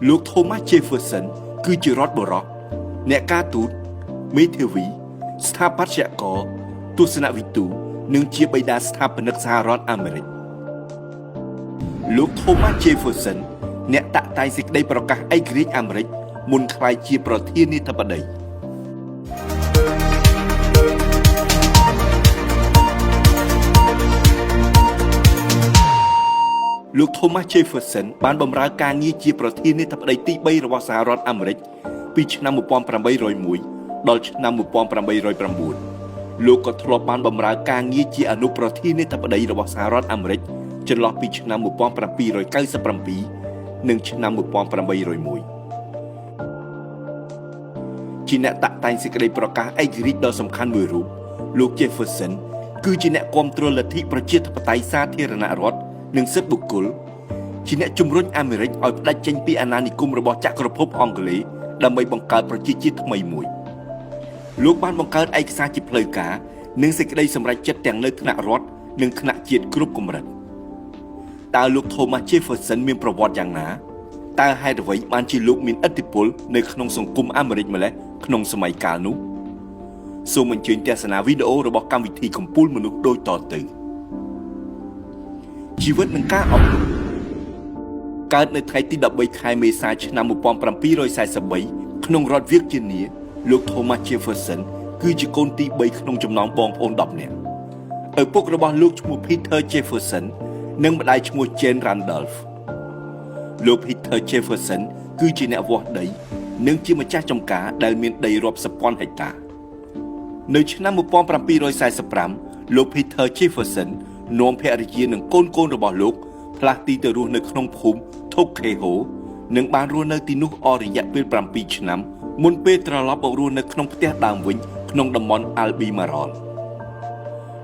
លោក Thomas Jefferson គឺជារដ្ឋបុរសអ្នកការទូតមេធាវី ស្ថាបត្យករទស្សនវិទូ និងជាបិតាស្ថាបនិកសហរដ្ឋអាមេរិកលោក Thomas Jefferson អ្នកតាក់តែងសេចក្តីប្រកាសឯករាជ្យអាមេរិកមុនក្លាយជាប្រធានាធិបតីលោក Thomas Jefferson បានបម្រើការងារជាប្រធានាធិបតីទី3របស់សហរដ្ឋអាមេរិកពីឆ្នាំ1801ដល់ឆ្នាំ1809លោកក៏ធ្លាប់បានបម្រើការងារជាអនុប្រធានាធិបតីរបស់សហរដ្ឋអាមេរិកចន្លោះពីឆ្នាំ1797និងឆ្នាំ1801ជាអ្នកតាក់តែងសេចក្តីប្រកាសឯករាជ្យដ៏សំខាន់មួយរូបលោក Jefferson គឺជាអ្នកគាំទ្រលទ្ធិប្រជាធិបតេយ្យសាធារណរដ្ឋនិងសិទ្ធិបុគ្គលជាអ្នកជំរុញអាមេរិកឲ្យផ្ដាច់ចេញពីអាណានិគមរបស់ចក្រភពអង់គ្លេសដើម្បីបង្កើតប្រជាជាតិថ្មីមួយលោកបានបង្កើតឯកសារជាផ្លូវការនិងសេចក្តីសម្រេចចិត្តទាំងនៅថ្នាក់រដ្ឋនិងថ្នាក់ជាតិគ្រប់កម្រិតតើលោក Thomas Jefferson មានប្រវត្តិយ៉ាងណាតើហេតុអ្វីបានជាលោកមានឥទ្ធិពលនៅក្នុងសង្គមអាមេរិកម្ល៉េះក្នុងសម័យកាលនោះសូមអញ្ជើញទស្សនាវីដេអូរបស់កម្មវិធីកំពូលមនុស្សដូចតទៅជីវិតនិងការអប់រំកើតនៅថ្ងៃទី13ខែមេសាឆ្នាំ1743ក្នុងរដ្ឋវីជីនីលោក Thomas Jefferson គឺជាកូនទី3ក្នុងចំណោមបងប្អូន10នាក់ឪពុករបស់លោកឈ្មោះ Peter Jefferson និងម្ដាយឈ្មោះ Jane Randolph លោក Peter Jefferson គឺជាអ្នកវាស់ដីនិងជាម្ចាស់ចំការដែលមានដីរាប់សិបពាន់ហិកតានៅឆ្នាំ1745លោក Peter Jefferson នាំភរិយានិងកូនៗរបស់លោកផ្លាស់ទីទៅរស់នៅក្នុងភូមិ Tuckahoe និងបានរស់នៅទីនោះអស់រយៈពេល7ឆ្នាំមុនពេលត្រឡប់មករស់នៅក្នុងផ្ទះដើមវិញក្នុងតំបន់ Albemarle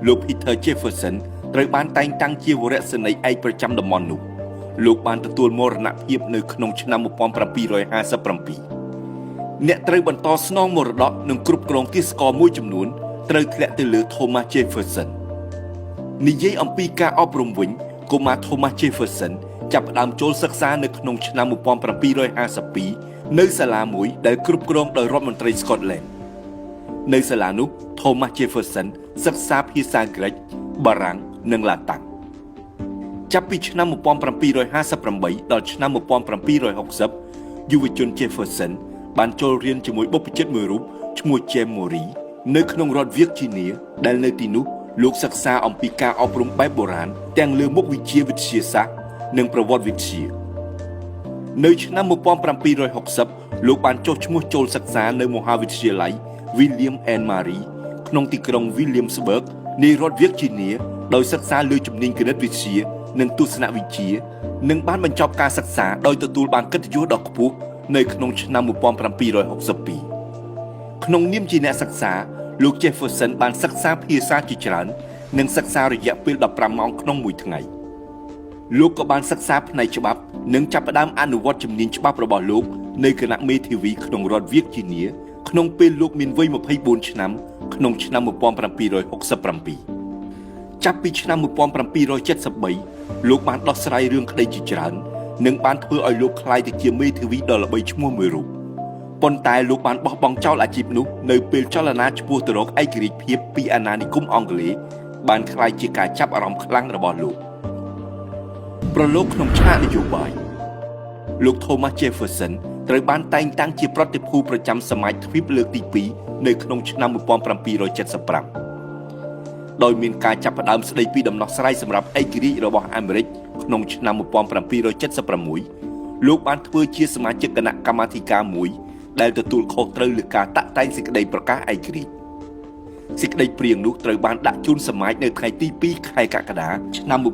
លោក Peter Jefferson ត្រូវបានតែងតាំងជាវរសេនីយ៍ឯកប្រចាំតំបន់នោះលោកបានទទួលមរណភាពនៅក្នុងឆ្នាំ1757អ្នកត្រូវបន្តស្នងមរតកនិងគ្រប់គ្រងទាសករមួយចំនួនត្រូវធ្លាក់ទៅលើ Thomas Jefferson និយាយអំពីការអប់រំវិញកុមារ Thomas Jefferson ចាប់ផ្ដើមចូលសិក្សានៅក្នុងឆ្នាំ1752នៅសាលាមួយដែលគ្រប់គ្រងដោយរដ្ឋមន្ត្រី Scotland នៅសាលានោះ Thomas Jefferson សិក្សាភាសាក្រិកបារាំងនិងឡាតាំងចាប់ពីឆ្នាំ1758ដល់ឆ្នាំ1760យុវជន Jefferson បានចូលរៀនជាមួយបព្វជិតមួយរូបឈ្មោះ James Murray នៅក្នុងរដ្ឋ Virginia ដែលនៅទីនោះលោកសិក្សាអំពីការអប់រំបែបបុរាណទាំងលើមុខវិជ្ជាវិទ្យាសាស្ត្រនិងប្រវត្តិវិទ្យានៅឆ្នាំ1760លោកបានចុះឈ្មោះចូលសិក្សានៅមហាវិទ្យាល័យ William and Mary ក្នុងទីក្រុង Williamsburg នៃរដ្ឋ Virginia ដោយសិក្សាលើជំនាញគណិតវិទ្យានិងទស្សនវិជ្ជានិងបានបញ្ចប់ការសិក្សាដោយទទួលបានកិត្តិយសដ៏ខ្ពស់នៅក្នុងឆ្នាំ1762ក្នុងនាមជាអ្នកសិក្សាលោក Jefferson បានសិក្សាភាសាជាច្រើននិងសិក្សារយៈពេល15ម៉ោងក្នុងមួយថ្ងៃលោកក៏បានសិក្សាផ្នែកច្បាប់និងចាប់ផ្ដើមអនុវត្តជំនាញច្បាប់របស់លោកនៅគណៈមេធាវីក្នុងរដ្ឋ Virginia ក្នុងពេលលោកមានវ័យ24ឆ្នាំក្នុងឆ្នាំ1767ចាប់ពីឆ្នាំ1773លោកបានដោះស្រាយរឿងក្តីជាច្រើននិងបានធ្វើឲ្យលោកក្លាយទៅជាមេធាវីដ៏ល្បីឈ្មោះមួយរូបប៉ុន្តែលោកបានបោះបង់ចោលអាជីពនោះនៅពេលចលនាឆ្ពោះទៅរកឯករាជ្យភាពពីអាណានិគមអង់គ្លេសបានក្លាយជាការចាប់អារម្មណ៍ខ្លាំងរបស់លោកប្រឡូកក្នុងឆាកនយោបាយលោក Thomas Jefferson ត្រូវបានតែងតាំងជាប្រតិភូប្រចាំសមាជទ្វីបលើកទី2នៅក្នុងឆ្នាំ1775ដោយមានការចាប់ផ្ដើមស្ដីពីដំណោះស្រាយសម្រាប់ឯករាជ្យរបស់អាមេរិកក្នុងឆ្នាំ1776លោកបានធ្វើជាសមាជិកគណៈកម្មាធិការមួយដែលទទួលខុសត្រូវលើការតាក់តែងសេចក្តីប្រកាសឯករាជ្យសេចក្តីព្រាងនោះត្រូវបានដាក់ជូនសមាជនៅថ្ងៃទី2ខែកក្កដាឆ្នាំ1776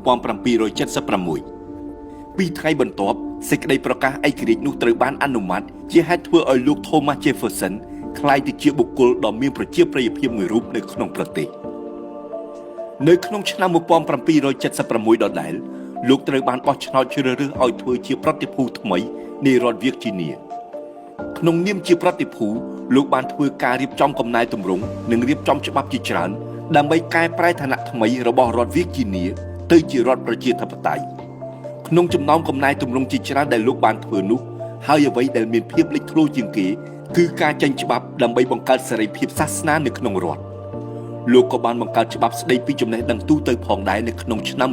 ពីរថ្ងៃបន្ទាប់សេចក្តីប្រកាសឯករាជ្យនោះត្រូវបានអនុម័តជាហេតុធ្វើឲ្យលោក Thomas Jefferson ក្លាយទៅជាបុគ្គលដ៏មានប្រជាប្រិយភាពមួយរូបនៅក្នុងប្រទេសនៅក្នុងឆ្នាំ1776ដដែលលោកត្រូវបានបោះឆ្នោតជ្រើសរើសឲ្យធ្វើជាប្រតិភូថ្មីនៃរដ្ឋ Virginia ក្នុងនាមជាប្រតិភូលោកបានធ្វើការរៀបចំកំណែទម្រង់និងរៀបចំច្បាប់ជាច្រើនដើម្បីកែប្រែឋានៈថ្មីរបស់រដ្ឋ Virginia ទៅជារដ្ឋប្រជាធិបតេយ្យក្នុងចំណោមកំណែទម្រង់ជាច្រើនដែលលោកបានធ្វើនោះ ហើយអ្វីដែលមានភាពលេចធ្លោជាងគេគឺការចេញច្បាប់ដើម្បីបង្កើតសេរីភាពសាសនានៅក្នុងរដ្ឋលោកក៏បានបង្កើតច្បាប់ស្តីពីចំណេះដឹងទូទៅផងដែរនៅក្នុងឆ្នាំ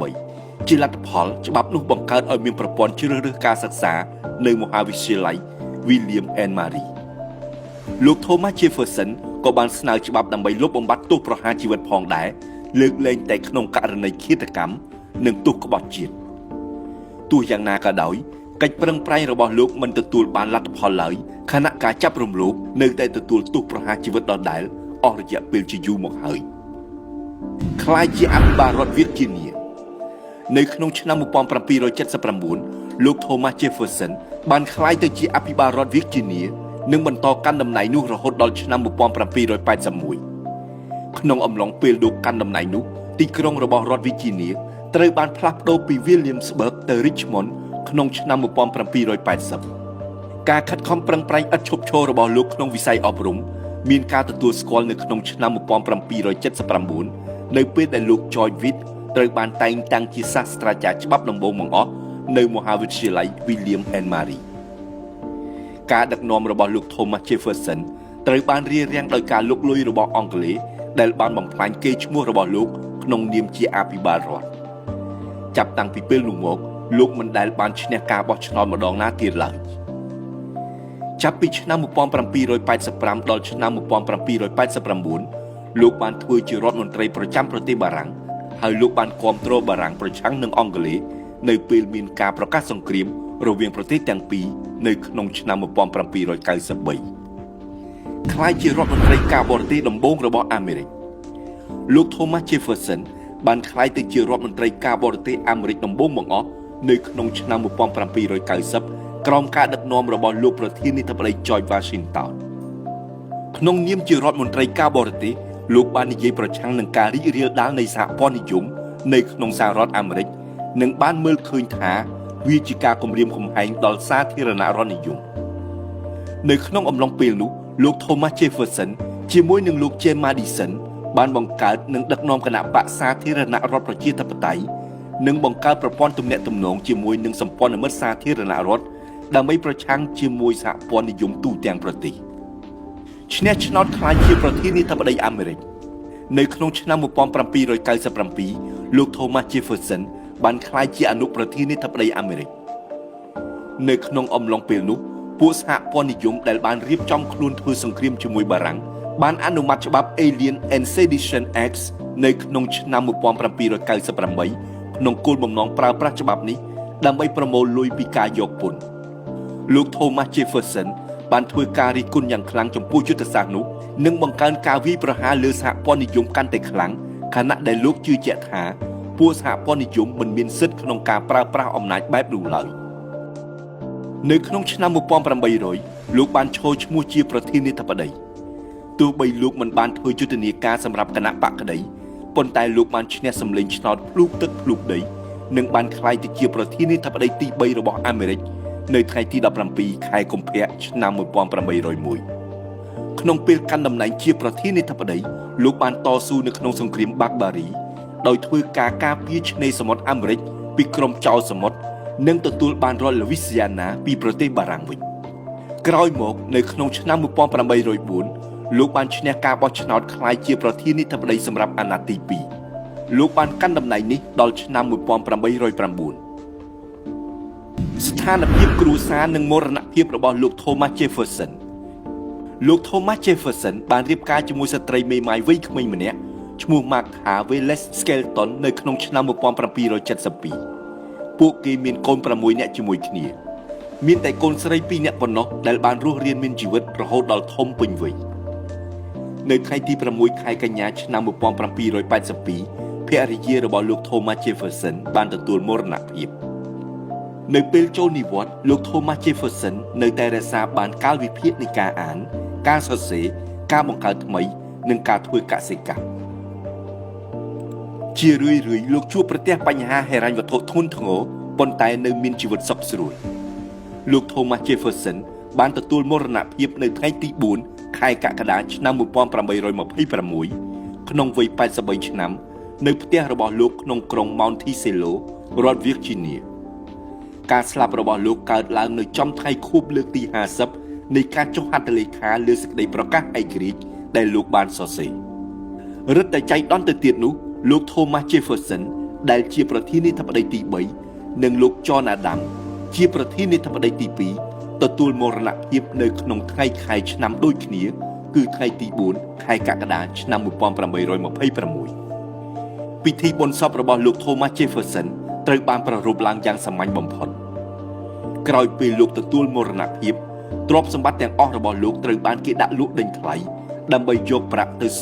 1778ជាលទ្ធផលច្បាប់នោះបង្កើតឲ្យមានប្រព័ន្ធជ្រើសរើសការសិក្សានៅមហាវិទ្យាល័យ William and Mary លោក Thomas Jefferson ក៏បានស្នើច្បាប់ដើម្បីលុបបំបាត់ទោសប្រហារជីវិតផងដែរលើកលែងតែក្នុងករណីឃាតកម្មនិងទោសក្បត់ជាតិទោះយ៉ាងណាក៏ដោយកិច្ចប្រឹងប្រែងរបស់លោកមិនទទួលបានលទ្ធផលឡើយខណៈការចាប់រំលោភនៅតែទទួលទោសប្រហារជីវិតដដែលអស់រយៈពេលជាយូរមកហើយក្លាយជាអភិបាលរដ្ឋវីជីនីនៅក្នុងឆ្នាំ1779លោក Thomas Jefferson បានក្លាយទៅជាអភិបាលរដ្ឋវីជីនីនិងបន្តកាន់តំណែងនោះរហូតដល់ឆ្នាំ1781ក្នុងអំឡុងពេលលោកកាន់តំណែងនោះទីក្រុងរបស់រដ្ឋវីជីនីត្រូវបានផ្លាស់ប្ដូរពី Williamsburg ទៅ Richmond ក្នុងឆ្នាំ1780ការខិតខំប្រឹងប្រែងឥតឈប់ឈររបស់លោកក្នុងវិស័យអប់រំមានការទទួលស្គាល់នៅក្នុងឆ្នាំ1779នៅពេលដែលលោក George Wythe ត្រូវបានតែងតាំងជាសាស្ត្រាចារ្យច្បាប់ដំបូងបង្អស់នៅមហាវិទ្យាល័យ William and Mary ការដឹកនាំរបស់លោក Thomas Jefferson ត្រូវបានរារាំងដោយការលុកលុយរបស់អង់គ្លេសដែលបានបំផ្លាញកេរ្តិ៍ឈ្មោះរបស់លោកក្នុងនាមជាអភិបាលរដ្ឋចាប់តាំងពីពេលនោះមកលោកមិនដែលបានឈ្នះការបោះឆ្នោតម្ដងណាទៀតឡើយចាប់ពីឆ្នាំ1785ដល់ឆ្នាំ1789លោកបានធ្វើជារដ្ឋមន្ត្រីប្រចាំប្រទេសបារាំងហើយលោកបានគាំទ្របារាំងប្រឆាំងនឹងអង់គ្លេសនៅពេលមានការប្រកាសសង្គ្រាមរវាងប្រទេសទាំងពីរនៅក្នុងឆ្នាំ1793ក្លាយជារដ្ឋមន្ត្រីការបរទេសដំបូងរបស់អាមេរិកលោក Thomas Jefferson បានក្លាយទៅជារដ្ឋមន្ត្រីការបរទេសអាមេរិកដំបូងបង្អស់នៅក្នុងឆ្នាំ1790ក្រោមការដឹកនាំរបស់លោកប្រធានាធិបតី George Washington ក្នុងនាមជារដ្ឋមន្ត្រីការបរទេសលោកបាននិយាយប្រឆាំងនឹងការរីករាលដាលនៃសហព័ន្ធនិយមនៅក្នុងសហរដ្ឋអាមេរិកនិងបានមើលឃើញថាវាជាការគំរាមកំហែងដល់សាធារណរដ្ឋនិយមនៅក្នុងអំឡុងពេលនោះលោក Thomas Jefferson ជាមួយនឹងលោក James Madison បានបង្កើតនិងដឹកនាំគណបក្សសាធារណរដ្ឋប្រជាធិបតេយ្យនិងបង្កើតប្រព័ន្ធទំនាក់ទំនងជាមួយនឹងសម្ព័ន្ធមិត្តសាធារណរដ្ឋដើម្បីប្រឆាំងជាមួយសហព័ន្ធនិយមទូទាំងប្រទេសឈ្នះឆ្នោតក្លាយជាប្រធានាធិបតីអាមេរិកនៅក្នុងឆ្នាំ1797លោក Thomas Jefferson បានក្លាយជាអនុប្រធានាធិបតីអាមេរិកនៅក្នុងអំឡុងពេលនោះពួកសហព័ន្ធនិយមដែលបានរៀបចំខ្លួនធ្វើសង្គ្រាមជាមួយបារាំងបានអនុម័តច្បាប់ Alien and Sedition Act នៅក្នុងឆ្នាំ1798ក្នុងគោលបំណងប្រើប្រាស់ច្បាប់នេះដើម្បីប្រមូលលុយពីការយកពន្ធលោក Thomas Jefferson បានធ្វើការរិះគន់យ៉ាងខ្លាំងចំពោះយុទ្ធសាស្ត្រនោះនិងបង្កើនការវាយប្រហារលើសហព័ន្ធនិយមកាន់តែខ្លាំងខណៈដែលលោកជឿជាក់ថាពួកសហព័ន្ធនិយមមិនមានសិទ្ធិក្នុងការប្រើប្រាស់អំណាចបែបនោះឡើយនៅក្នុងឆ្នាំ1800លោកបានឈរឈ្មោះជាប្រធានាធិបតីទោះបីលោកមិនបានធ្វើយុទ្ធនាការសម្រាប់គណបក្សក្តីប៉ុន្តែលោកបានឈ្នះសម្លេងឆ្នោតភ្លូកទឹកភ្លូកដីនិងបានក្លាយទៅជាប្រធានាធិបតីទី3របស់អាមេរិកនៅថ្ងៃទី17ខែកុម្ភៈឆ្នាំ1801ក្នុងពេលកាន់តំណែងជាប្រធានាធិបតីលោកបានតស៊ូនៅក្នុងសង្គ្រាមបាក់បារីដោយធ្វើការការពារឆ្នេរសមុទ្រអាមេរិកពីក្រុមចោរសមុទ្រនិងទទួលបានរដ្ឋលវីស៊ីយ៉ាណាពីប្រទេសបារាំងវិញក្រោយមកនៅក្នុងឆ្នាំ1804លោកបានឈ្នះការបោះឆ្នោតក្លាយជាប្រធានាធិបតីសម្រាប់អាណត្តិទី2លោកបានកាន់តំណែងនេះដល់ឆ្នាំ1809ស្ថានភាពគ្រួសារនិងមរណភាពរបស់លោក Thomas Jefferson លោក Thomas Jefferson បានរៀបការជាមួយស្ត្រីមេម៉ាយវ័យក្មេងម្នាក់ឈ្មោះ Martha Wallace Skelton នៅក្នុងឆ្នាំ1772ពួកគេមានកូន6នាក់ជាមួយគ្នាមានតែកូនស្រី2នាក់ប៉ុណ្ណោះដែលបានរស់រានមានជីវិតរហូតដល់ធំពេញវ័យនៅថ្ងៃទី6ខែកញ្ញាឆ្នាំ1782ភរិយារបស់លោក Thomas Jefferson បានទទួលមរណភាពនៅពេលចូលនិវត្តន៍លោក Thomas Jefferson នៅតែរក្សាបានកាលវិភាគនៃការអាន ការសរសេរការបង្កើតថ្មីនិងការធ្វើកសិកម្មជារឿយៗលោកជួបប្រទះបញ្ហាហិរញ្ញវត្ថុធ្ងន់ធ្ងរប៉ុន្តែនៅមានជីវិតសុខស្រួលលោក Thomas Jefferson បានទទួលមរណភាពនៅថ្ងៃទី4ខែកក្កដាឆ្នាំ1826ក្នុងវ័យ83ឆ្នាំនៅផ្ទះរបស់លោកក្នុងក្រុង Monticello រដ្ឋ Virginia។ ការស្លាប់របស់លោកកើតឡើងនៅចំថ្ងៃខួបលើកទី50នៃការចុះហត្ថលេខាលើសេចក្តីប្រកាសឯករាជ្យដែលលោកបានសរសេររឹតតែចៃដន្យទៅទៀតនោះលោក Thomas Jefferson ដែលជាប្រធានាធិបតីទី3និងលោក John Adams ជាប្រធានាធិបតីទី2ទទួលមរណភាពនៅក្នុងថ្ងៃខែឆ្នាំដូចគ្នា គឺថ្ងៃទី4ខែកក្កដាឆ្នាំ1826ពិធីបុណ្យសពរបស់លោក Thomas Jefferson ត្រូវបានប្រារព្ធឡើងយ៉ាងសាមញ្ញបំផុតក្រោយពេលលោកទទួលមរណភាពទ្រព្យសម្បត្តិទាំងអស់របស់លោកត្រូវបានគេដាក់លក់ដេញថ្លៃដើម្បីយកប្រាក់ទៅសង